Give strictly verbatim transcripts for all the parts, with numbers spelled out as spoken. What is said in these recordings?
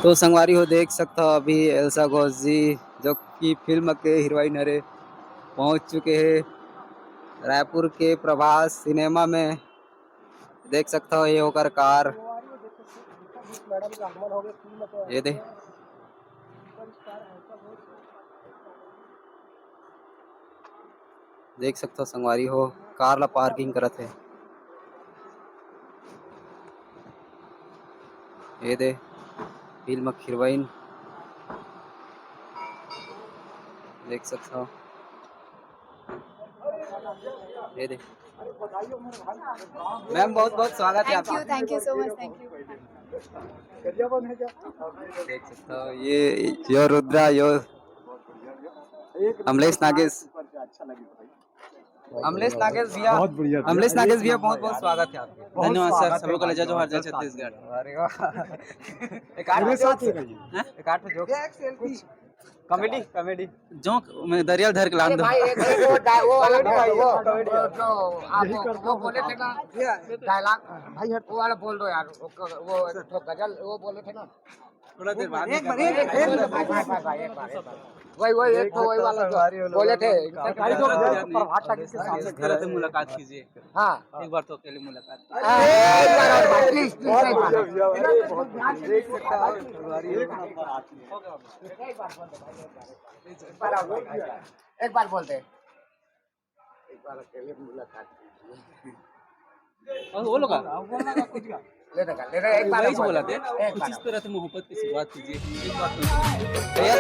तो संगवारी हो, देख सकथव अभी एल्सा घोष जी, जो कि फिल्म के हीरोइन हरे, पहुंच चुके हे रायपुर के प्रभास सिनेमा में। देख सकथव, ये ओकर कार, ये दे। देख सकथव संगवारी हो, कार ला पार्किंग करत हे। ये दे, फिल्म हीरोइन देख सकथव। ये दे। मैम, बहुत बहुत स्वागत है आपका। Thank you so much, thank you. देख सकथव, ये यो रुद्रा, यो अमलेश नागेश। अमलेश नागेश भैया, बहुत बढ़िया भैया। अमलेश नागेश भैया, बहुत बहुत स्वागत है आपका। बहुत धन्यवाद सर, स्वागत सभी है को ले जा भाई, जोहार, जय जबरदस्त छत्तीसगढ़। आदमी। अरे वाह। एक आठ मेरे में साथ जोक, ही रहिए। एक आठ में जोक। Comedy, comedy. जोक में दरिया धर के लान दो। भाई, एक, एक वो डा-, वो वाला भाई, वो कॉमेडी, वो कॉमेडी। यही करता वो हूँ। बोले थे ना, डायलॉग, भाई हट, वो वाला बोल दो यार, वो, वो तो गजल वो बोले थे ना। थोड़ा देर बाद एक बार, एक बार, एक बार, भाई, भाई, भाई, एक बार, एक बार। वही, वही, एक तो वही वाला जो बोले थे। प्रभात टाकीज के सामने घर से मुलाकात कीजिए। हाँ। एक बार तो अकेले मुलाकात। ए, एक बार और भाई, प्लीज, प्लीज, एक बार। एक बार बोल दे भाई, एक बार। एक बार बोल दे। एक बार अकेले मुलाकात कीजिए। और वो लोग ले दे, ले दे, एक बार वही बोल बोला दे। थे, एक कुछ बार। इस तरह से मोहब्बत की शुरुआत कीजिए। एक बार तो भैया,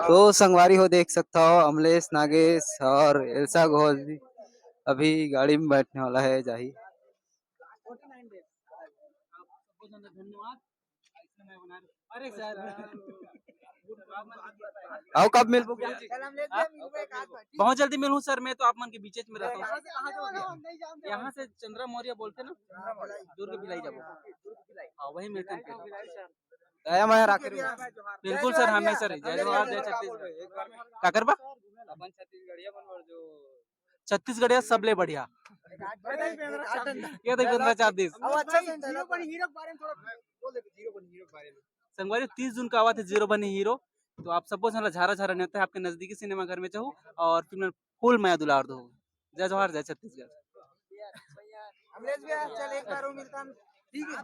तो संगवारी हो, देख सकथव अमलेश नागेश और एल्सा घोष जी अभी गाड़ी में बैठने वाला है, जाही। धन्यवाद। अरे सर, आओ, कब मिलबो? बहुत जल्दी मिलूँ सर, मैं तो आप मन के बीच में रहता हूँ। यहाँ से चंद्रा मौर्य बोलते ना, दुर्ग भिलाई जाबो। हाँ, वही मिलते हैं फिर। दया माया राखे रहो। बिल्कुल सर, हमें सर, जय जोहार, जय छत्तीसगढ़। का करबा? अपन छत्तीसगढ़िया मन बर जो छत्तीसगढ़िया सबले बढ़िया। ये देख, पंद्रह चार दिस। अब अच्छा से हीरो बन, हीरो के बारे में थोड़ा बोल दे, हीरो बन, हीरो के बारे में। संगवारी, तीस जून का आवा थे जीरो बनी हीरो, तो आप सबो झन ला झारा झारा नेवता है आपके नजदीकी सिनेमा घर में चाहू और फिल्म फुल मया दुलार दो। जय जोहार, जय छत्तीसगढ़। अमलेश भैया, चल एक बार वो मिलता। ठीक है।